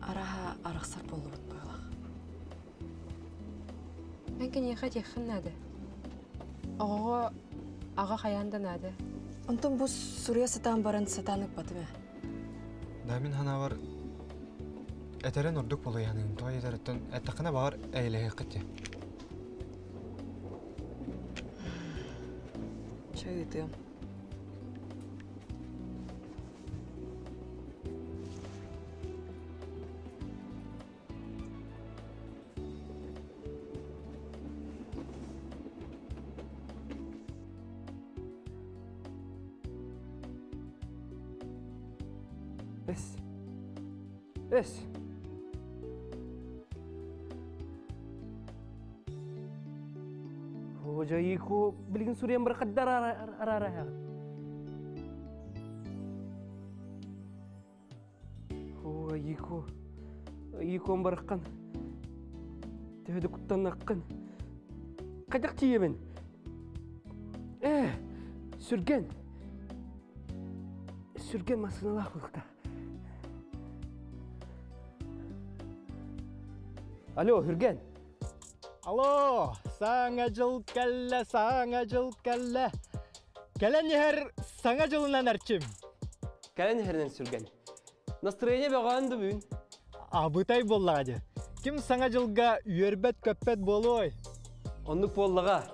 [SPEAKER 10] араһа арахсар буоллубут быһыылаах.
[SPEAKER 11] Мен киниэхэ этиэххин наада. Оҕоҕо аҕа хайаан да наада.
[SPEAKER 10] Онтон бу суруйа сатаан баран сатаан ыппатым ээ.
[SPEAKER 14] Да мин ханаабар этэрин ордук болуйаныым тоҕо диэтэриттэн эттэххинэ баҕар эйэлэһиэххит дии.
[SPEAKER 10] Чэ ыытыам.
[SPEAKER 21] Эс. Эс. Хожайко билигин суруйан бар каддар арара хагат. Хожайко. Айкон барыккан. Төһөдө куттаннаккын. Кадак тиебин. Э, сүрген. Сүрген масыналаах булукта. Алло, Хүрген.
[SPEAKER 8] Алло, саңа жыл кәллә, саңа жыл кәллә. Кәлән һәр саңа жылынан әрчим.
[SPEAKER 21] Кәлән һәрнен сүрген. Настроение бөгөн бүгүн.
[SPEAKER 8] Абытай боллаға де. Ким саңа жылга үйөрбөт көппөт болой?
[SPEAKER 21] Оннук боллаға.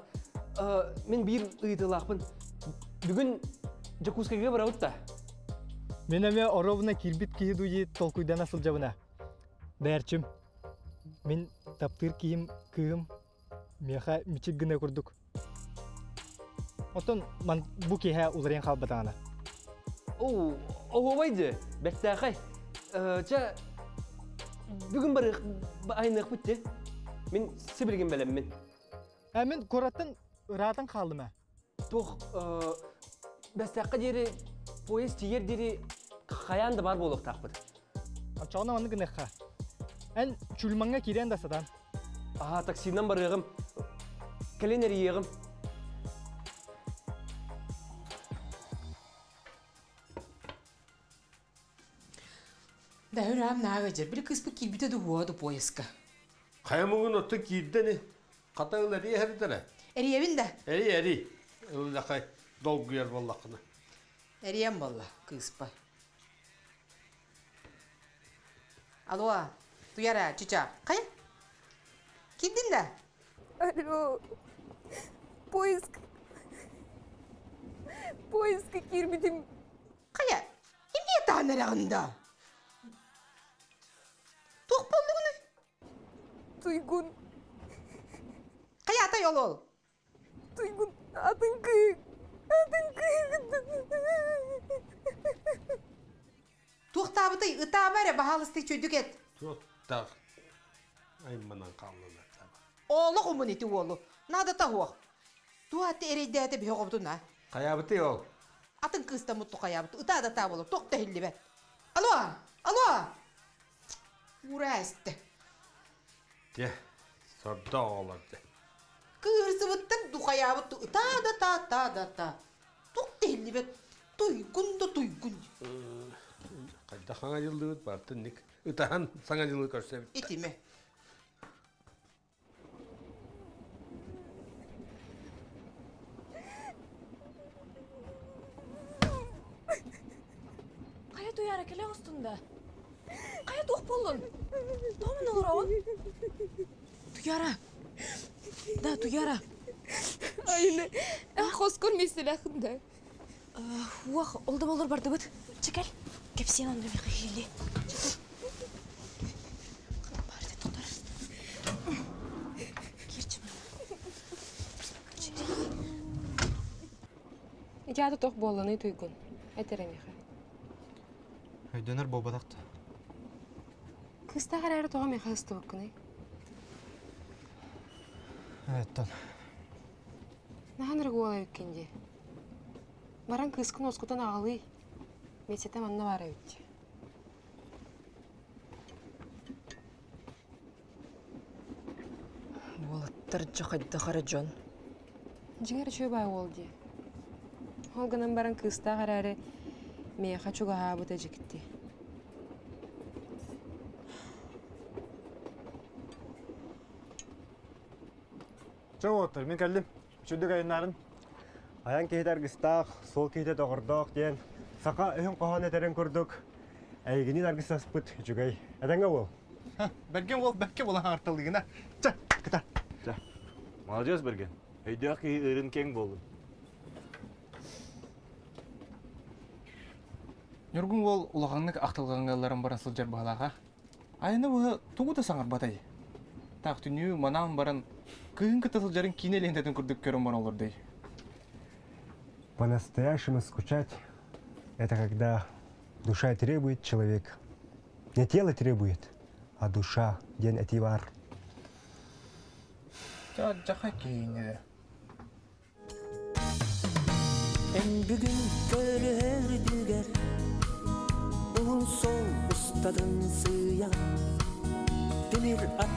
[SPEAKER 21] Мен бир ыйтылаақпын. Бүгүн Жакускайга барабыт да.
[SPEAKER 8] Мен эме оровна кирбит киһи дуйи толкуйдана сылдьабына. Бәрчим. Мен таптыр киһим кыым меха мичик гына курдук. Отон ман бу киһэ уларыйан хаалбатаҕына.
[SPEAKER 21] Оу, оһуобай бэртээхэй. Чэ, бүгүн барыах айныахпыт те. Мин сибилигин бэлэммин.
[SPEAKER 8] Ә мен куораттан ыраатан хааллым ээ.
[SPEAKER 21] Туох бэстээххэ диэри поезд тиийэр диэри хайаан да бар буолуохтаахпыт.
[SPEAKER 8] Оччоҕуна маннык гыныахха. Эн чульмаҥҥа киирэн да сатаан.
[SPEAKER 21] Аа, таксинан барыаҕым. Кэлин эрийиэҕим.
[SPEAKER 6] Да өрөм наага жер. Били кыспы киирбите дуһуа поездка.
[SPEAKER 1] Хайа муҥун отто киирдени. Хата ыл эрийэ эрдэрэ.
[SPEAKER 6] Эрийэбин да.
[SPEAKER 1] Эри эри. Ыллахай долгуйар боллахына.
[SPEAKER 6] Эрийэм болла кыыспа. Алло, Туяра, чича. Кая? Киирдин да?
[SPEAKER 3] Алло. Поиск. Поездка киирбитим.
[SPEAKER 6] Кая? Эмне таан эрэгинда? Туох боллугуну?
[SPEAKER 3] Туйгун.
[SPEAKER 6] Кая атай ол ол?
[SPEAKER 3] Туйгун атын кыйык. Атын кыйык.
[SPEAKER 6] Туохтаабытай ытаама эрэ баһаалысты чөйдүк эт.
[SPEAKER 1] Туохтаах айманан хааллылар.
[SPEAKER 6] Олох умун ити уолу. Надо таһуох. Туа аты эрейдээте биһоҕобутуна.
[SPEAKER 1] Хайабыты ол.
[SPEAKER 6] Атын кыыста мутту хайабыт. Ытаа да таа болор. Туох да иһиллибэт. Алло! Алло! Ура эсте.
[SPEAKER 1] Те, сордо оҕолор де.
[SPEAKER 6] Кыырсыбыттар духаябыт ыта да та та да та. Тук tehillibet туйгун да туйгун.
[SPEAKER 1] Кайда хаңа жылдыбыт бартын ник. Ытахан саңа жылы көрсөбүт.
[SPEAKER 6] Итиме.
[SPEAKER 10] Кая туяра келе устунда. Кая тух болдун? Номун олор Туяра. Да, Туяра.
[SPEAKER 3] Айны, хоскор меселахында.
[SPEAKER 10] Уах, олда болор барды быт. Чекел. Кепсен онда михили.
[SPEAKER 11] Ити тох буолланы туйгун. Этере миха.
[SPEAKER 14] Өйдөнөр болбадакты.
[SPEAKER 11] Кыста харары тоға миха ыстыбыккыны.
[SPEAKER 14] Эттон.
[SPEAKER 11] Нахан рыгуола үккенде. Баран кыскын оскутан ағалы. Месете манна бара үтті.
[SPEAKER 10] Уолаттар жахайда хара жон.
[SPEAKER 11] Жигер чөй бай ол ди. Ол гынан баран кыста харары меха чугаха бута жикти.
[SPEAKER 16] Чоң мен кәлдім. Чүдік айыннарын. Аян кейтер гыстақ, сол кейте тоғырдақ ден. Сақа үйін қоған етерін көрдік. Әйгінін аргыстаспыт жүгей. Әдәңге ол?
[SPEAKER 20] Берген ол, бәкке болан артылдығына. Ча, кыта.
[SPEAKER 2] Ча. Молодец, Берген. Өйдәк ырын кең болду.
[SPEAKER 20] Нюргун ол улағаннык ақтылғангаларын баран сылжар бағалаға. Айны бұғы тугу да саңар батай. Так түнүү манан баран кыһын кыта сылжарын кине лентетін күрдік көрін баран олар.
[SPEAKER 16] По-настоящему скучать – это когда душа требует человека. Не тело требует, а душа ден этивар.
[SPEAKER 20] Жаха кейіне.
[SPEAKER 18] Эн бүгін көрүгер Уһун сол устадын сыя Темир ат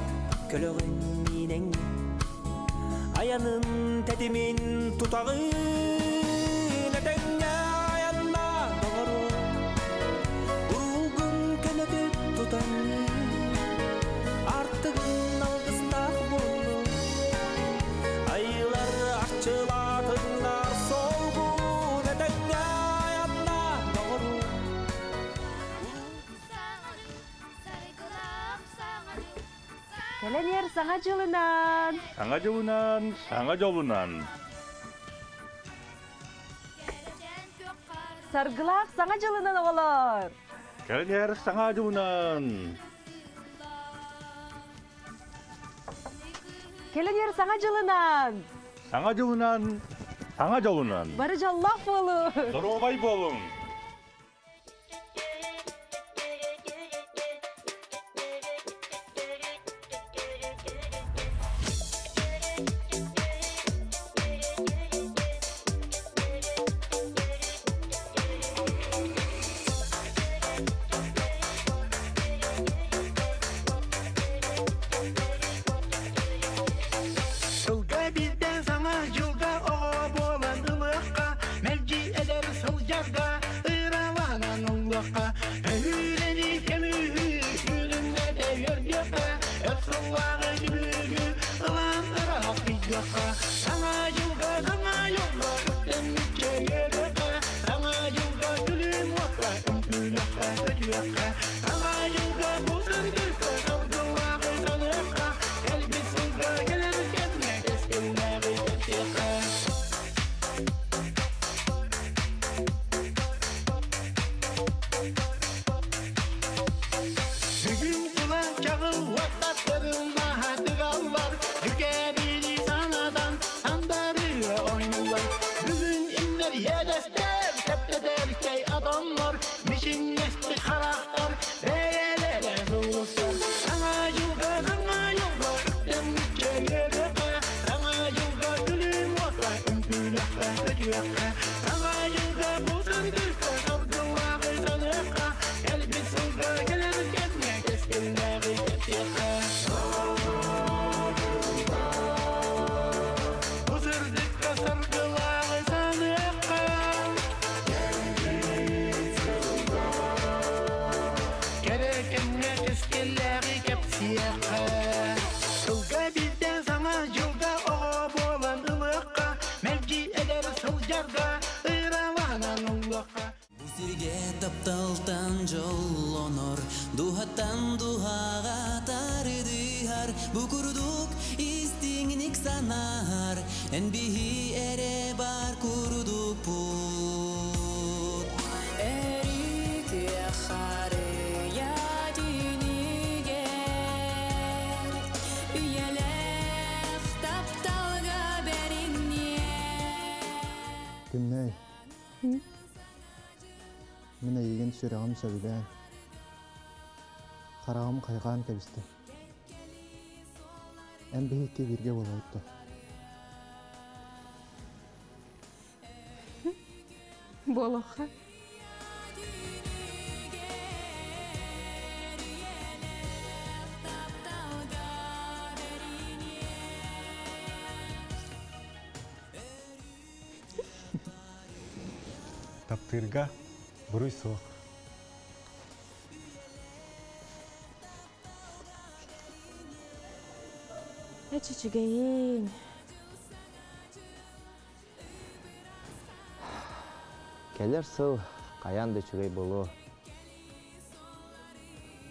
[SPEAKER 18] көлөгөн минең Аянын тетимин тутагын Этеңге аянна доҕору Уругун көнөтүп тутан Артыгын алгыстаах болду Айлар арчылатыннар солгун Этеңге аянна доҕору
[SPEAKER 23] Кәләнер саңа жылынан.
[SPEAKER 2] Саңа жылынан, саңа жолунан.
[SPEAKER 23] Саргылақ саңа жылынан оғылар.
[SPEAKER 2] Кәләнер саңа жылынан.
[SPEAKER 23] Кәләнер саңа жылынан.
[SPEAKER 2] Саңа жылынан, саңа жолунан.
[SPEAKER 23] Бары жаллақ болу.
[SPEAKER 2] Здоровай болуң.
[SPEAKER 18] Сылга биден саңа жылга оҕо буолан ылыахха, мэлдьи эдэр сылдьарга, ыраланан ыллыахха, өһүүрэни көмүүһү, күлүмнэтэ үөрдүөххэ, өр сыллааҕы түбүгү, ылан ыраах ыйдыахха. Саҥа жылга, саҥа жолго, үктэммитчэ үөрүөххэ, саҥа жылга күлүм уокка, үҥкүүлүөххэ, көтүөххэ, саҥа жылга бу сырдыкка, соргулааҕы саныахха, кэлбит сылга кэлэр кэмҥэ кэскиллээҕи кэпсиэххэ. Бүгүн кула чаҕыл уоттаттырылмаһа тыгаллар, дүкээбили санадан сандарыга ойнуллар. Бүгүн иннер иэдэстэр, тэптэтэр кэй адамнар, мишиннести харахтар, бэйэлэрэ сулустар. Саҥа жылга, саҥа жолго, үктэммитчэ үөрүөххэ, саҥа жылга күлүм уокка, үҥкүүлүөххэ, көтүөххэ, саҥа жылга бу сырдыкка, соргулааҕы саныахха, кэлбит сылга кэлэр кэмҥэ кэскиллээҕи кэпсиэххэ.
[SPEAKER 5] Бигэ тапталтан дьоллонор, дууһаттан дууһаҕа тардыһар, бу курдук истиҥник санаһар, эн биһи эрэ бар курдукпут.
[SPEAKER 17] Өрүү харыйа түүнүгэр, үйэлээх тапталга бэриниэ.
[SPEAKER 19] Күннэй. Мин эйигин сүрэҕим сөбүлээн, хараҕым хайҕаан кэбистэ. Эн биһикки бииргэ буолабыт дуо?
[SPEAKER 3] Буолуохха.
[SPEAKER 16] Таптыырга буруй суох.
[SPEAKER 11] Эч үчүгэйин.
[SPEAKER 15] Кэлэр сыл хайаан да үчүгэй буолуо.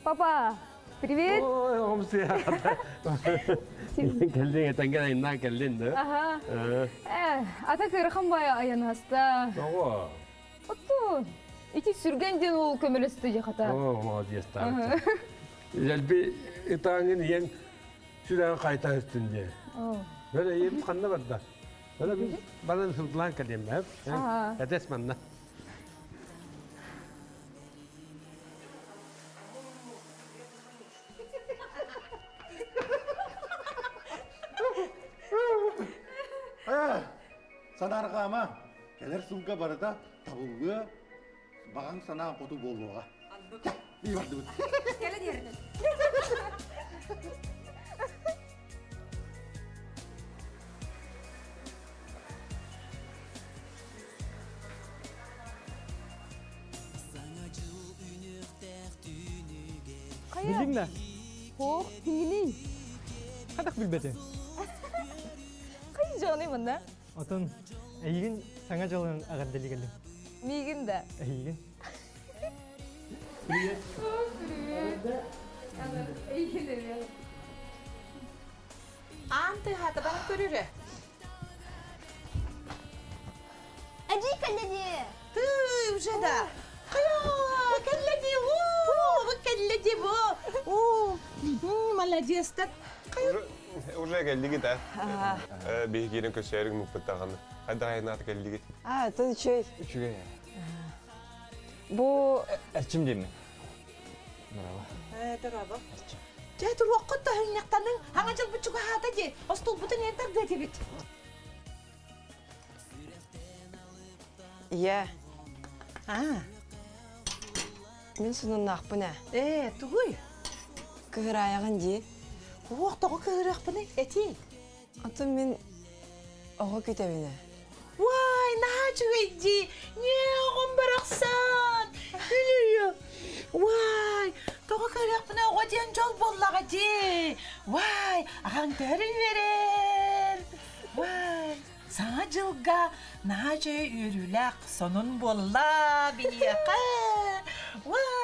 [SPEAKER 3] Папа, привет!
[SPEAKER 1] Ой, оҕом Кэллин, этэнген айыннаан кэллин да?
[SPEAKER 3] Аха. Э, ата кырахан бая айанаста.
[SPEAKER 1] Тоҕо?
[SPEAKER 3] Отту, ити сүргэн диэн ол көмөлөстү дьахата.
[SPEAKER 1] О, молодец таарыча. Элби ытааҥын ийэҥ сүрэҕин хайта өстүн диэ. Бөлө ийэм ханна барда? Бөлө мин баран сылдылаан кэлиэм бэ. Этэс манна.
[SPEAKER 7] Санаарҕаама, кэлэр сылга барыта табыллыа, баҕаҥ санаа хоту буолуоҕа. Ии бардыбыт.
[SPEAKER 3] Кэлэн иһэринэн.
[SPEAKER 8] Билдиҥ да?
[SPEAKER 3] Ох, кимҥиний?
[SPEAKER 8] Хатах билбэтим.
[SPEAKER 3] Хайы дьоҕуный манна?
[SPEAKER 8] Отон эйигин саҥа дьылынан эҕэрдэлии кэллим.
[SPEAKER 3] Миигин да?
[SPEAKER 8] Эйигин.
[SPEAKER 3] Привет. Привет. Эйигин эмиэ.
[SPEAKER 6] Аан тыаһаата баран көрүрэ.
[SPEAKER 9] Эдьиий кэллэ дии.
[SPEAKER 6] Тыый, уже да. Хайа, кэллэ дии. Оо, бу кэллэ дии бу. Оо, молодец-то.
[SPEAKER 13] Уже кэллигит а? Биһи киирэн көрсөөрүг муппут даҕаны. Хайдах айнаата кэллигит?
[SPEAKER 10] А, ты үчүгэй.
[SPEAKER 20] Үчүгэй.
[SPEAKER 10] Бу
[SPEAKER 20] Эрчим диэмми. Браво.
[SPEAKER 6] Э, дорообо. Дьэ, туруоххут да хынньахтаныҥ. Хаҥа дьылбыт чугаһаата дии. Остуолбутун эн тардыа этибит.
[SPEAKER 10] Ийээ.
[SPEAKER 6] Аа.
[SPEAKER 10] Мин сонуннаахпын ээ.
[SPEAKER 6] Ээ, тугуй?
[SPEAKER 10] Кыһыраайаҕын дии.
[SPEAKER 6] Уох, тоҕо кыһырыахпыный? Этиий.
[SPEAKER 10] Атын мин оҕо күтэбин ээ.
[SPEAKER 6] Уай, наһаа үчүгэй дии. Не, оҕом барахсан. Күлү. Уай, тоҕо кыһырыахпыный оҕо диэн дьол буоллаҕа дии. Уай, аҕаҥ төһөрү үөрэр. Уай, Саҥа дьылга наһаа үчүгэй үөрүүлээх сонун буолла биһиэхэ. Уай!